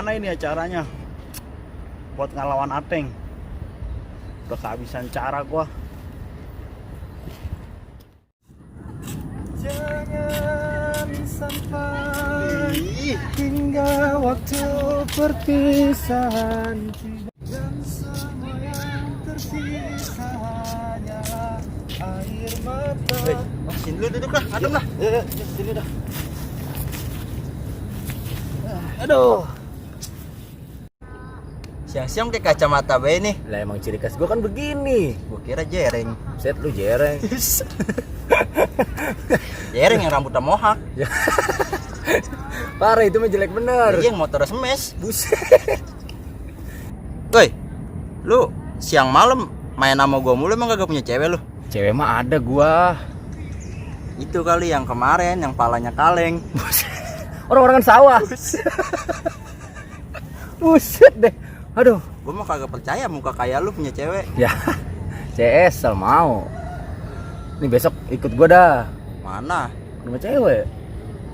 Gimana ini acaranya? Buat ngelawan Ateng. Udah kehabisan cara gua. Jangan sampai hingga waktu perpisahan dan semua yang tersisa hanyalah air mata. Sini dulu duduk dah, adem lah. Sini dah. Aduh. Siang-siang kayak kacamata be nih. Lah emang ciri khas gua kan begini. Gua kira jereng. Set lu jereng. Jereng yang rambutnya mohak. Parah itu mah jelek bener. Iya, yang motor smash. Buset. Woi, lu siang malam main sama gua mulu, emang gak punya cewek lu? Cewek mah ada gua. Itu kali yang kemarin, yang palanya kaleng. Orang-orang sawah. Buset deh. Aduh. Gua mah kagak percaya muka kayak lu punya cewek. Ya. CS sel mau. Nih besok ikut gua dah. Mana? Rumah cewek.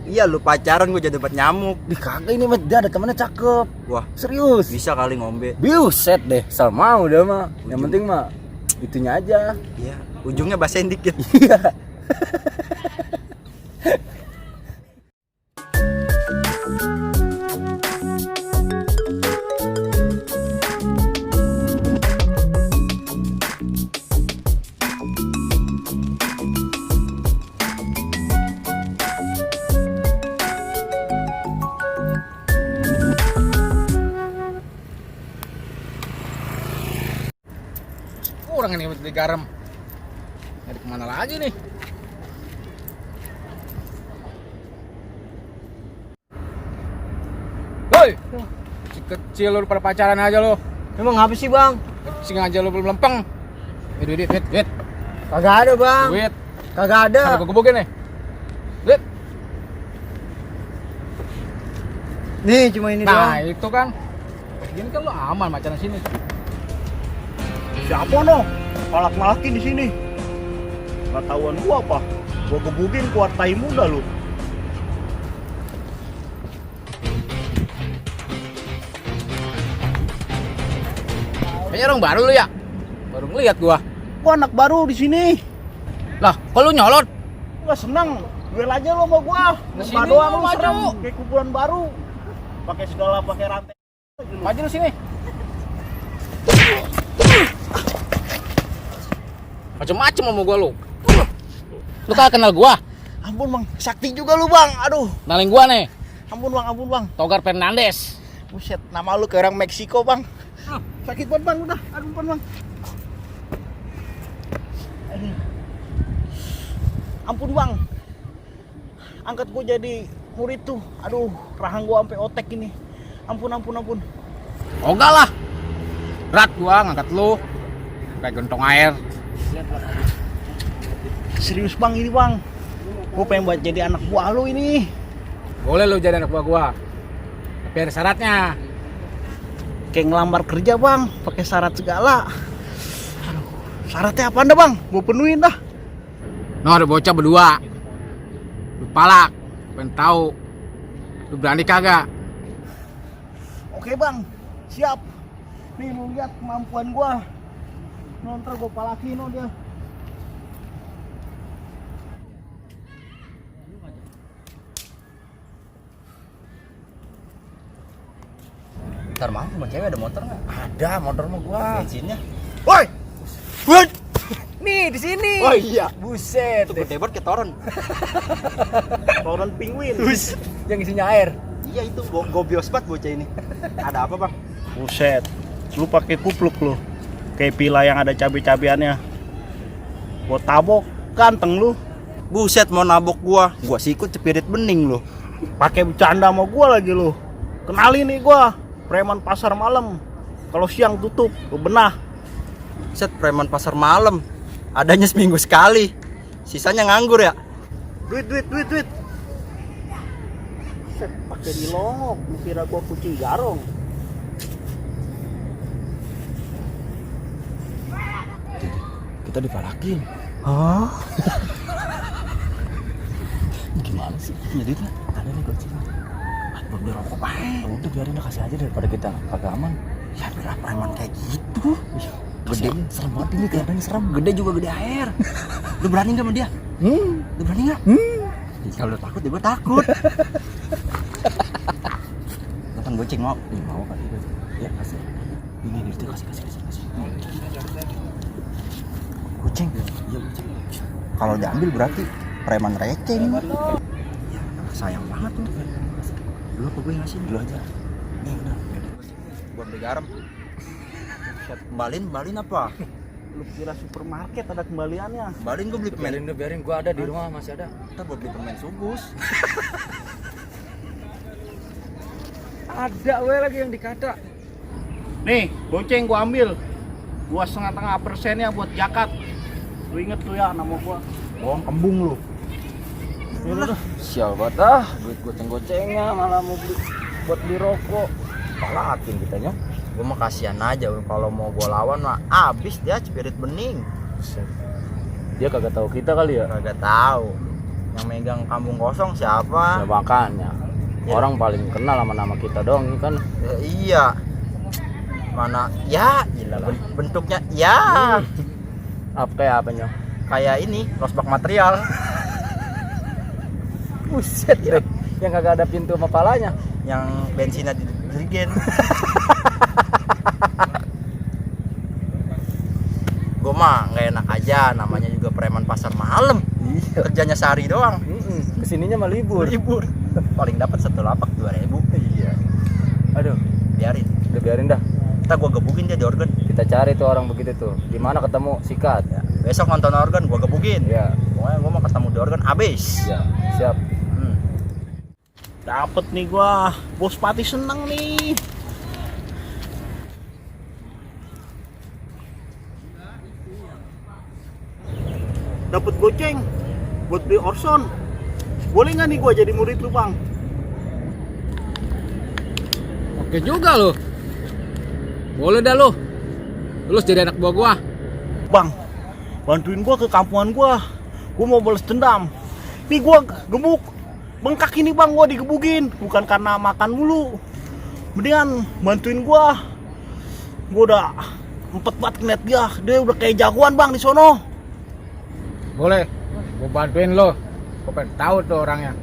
Iya, lu pacaran gua jadi dapat nyamuk. Di kagak ini mah dia ada temennya cakep. Wah, Serius. bisa kali ngombe. Buset deh. Sel mau dah mah. Yang penting mah itunya aja. Iya, ujungnya basahin dikit. Iya. Orang ini beli garam. Nyari kemana lagi nih? Woi, si kecil lu pada pacaran aja lo. Emang apa sih bang? Sing aja lu belum lempeng. Duit. Kagak ada bang. Duit. Kagak ada. Sana gue gebukin nih. Duit. Nih cuma ini Nah doang. itu kan. Gini kan lu aman pacaran sini. Siapa no? Malak-malakin di sini. Gak tahuan gua apa? Gua gebukin kuat tai muda lu. Kayaknya orang baru lu ya. Baru ngeliat gua. Gua anak baru di sini. Lah, kok lu nyolot? Gua senang. Duel aja lo sama gua. Di Nembak sini doang lu lu maju. serem. Kayak kumpulan baru. Pakai segala, pakai rantai. Maju lu sini. Macem-macem sama gua lu. Lu kagak kenal gua? Ampun bang, sakti juga lu bang. Aduh, Kenalin gua nih, ampun bang. Togar Fernandes. Buset, nama lu kayak orang Meksiko bang. Sakit banget bang, udah. Aduh bang. Aduh. Ampun bang. Angkat gua jadi murid tuh. Aduh, rahang gua sampai otek ini. Ampun. Ogah lah. Berat gua ngangkat lu. Kayak gentong air. Serius bang ini bang. Gua pengen buat jadi anak buah lu ini. Boleh lu jadi anak buah gua. Tapi ada syaratnya. Kayak ngelamar kerja bang, pakai syarat segala. Aduh, syaratnya apa anda bang? Gua penuhin dah. No, ada bocah berdua. Lu palak. Pengen tahu. Lu berani kagak? Oke bang, siap. Nih lu lihat kemampuan gua. Nonton gua palakin no dia. Ntar malam sama cewek ada motor nggak? Ada motor mah gua. Bensinnya. Woi, Nih di sini. oh iya, Buset. itu gede banget kayak toren. Toren penguin. Yang isinya air. Iya itu gobios banget bocah ini. Ada apa bang? Buset, lu pakai kupluk lu. Kayak pila yang ada cabai-cabiannya. Gua tabok, ganteng lu. Buset mau nabok gua sikut cepirit bening lu. Pakai bercanda sama gua lagi lu. Kenalin nih gua, preman pasar malam. Kalau siang tutup, lu benah. Set preman pasar malam. Adanya seminggu sekali. Sisanya nganggur ya. Duit. Set pakai dilongok, lu kira gua kucing garong. Kita dipalakin. Hah? Gimana sih? Jadi ada nih goceng. Buat beli rokok baik. Udah biarin lah, kasih aja daripada kita kagak aman. Ya biar preman kayak gitu. Gede, serem banget ini, kelihatannya serem. Gede juga gede air. Lu berani nggak sama dia? Lu berani nggak? Kalau lu takut, ya gue takut. Nonton goceng mau? Mau kali gue. Ya kasih. Ini itu kasih. Goceng. Iya goceng. Kalau diambil berarti preman receh nih. Ya sayang banget tuh. Dulu apa gue ngasih dulu aja. Nih udah. Buat beli garam. Kembaliin apa? Lu kira supermarket ada kembaliannya? Kembaliin gue beli permen. Biarin gua ada di rumah, masih ada. Ntar buat beli permen subus. Ada we lagi yang dikata. Nih, goceng gua ambil. Gua 0,5% buat zakat. Lu inget tuh ya nama gua. Bohong kembung lu. Sial banget duit goceng-gocengnya malah mau beli buat beli rokok. Palakin kitanya. Gue mah kasihan aja, kalau mau gue lawan mah abis dia spirit bening. Dia kagak tahu kita kali ya. Kagak tahu. Yang megang kampung kosong siapa? Ya makanya. Orang paling kenal sama nama kita dong ini kan. Iya. Mana? Ya, bentuknya ya. Apa kayak apanya? Kayak ini, rosbak material. Buset deh. Yang kagak ada pintu sama palanya. Yang bensinnya di jerigen. Gue mah nggak enak aja, namanya juga preman pasar malam. Iya. Kerjanya sehari doang. Kesininya mah libur. Paling dapat 1 lapak 2.000. Iya. Aduh, Biarin. udah biarin dah. Kita gue gebukin dia di organ. Kita cari tuh orang begitu tuh. Gimana ketemu, sikat. Ya, besok nonton organ gue gebukin. Ya. Pokoknya gue mau ketemu di organ abis. Ya, siap. Dapet nih gua. Bos Pati seneng nih. Dapet goceng buat beli Orson. Boleh nggak nih gua jadi murid lu, Bang? Oke juga lo. Boleh dah lo. Lu jadi anak buah gua. Bang, bantuin gua ke kampungan gua. Gua mau balas dendam. Nih gua gemuk. Bengkak ini Bang, gua digebukin. Bukan karena makan mulu. Mendingan bantuin gua. Gua udah empet banget ngeliat dia. Dia udah kayak jagoan Bang di sono. Boleh. Gua bantuin lo. Gua pengen tahu tuh orangnya.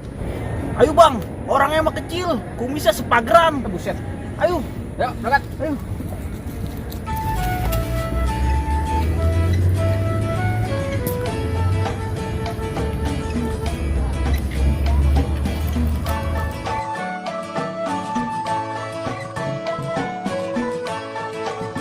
Ayo Bang, orangnya emang kecil. Kumisnya sepageran. Buset. Ayo. Yuk, berangkat. Ayo.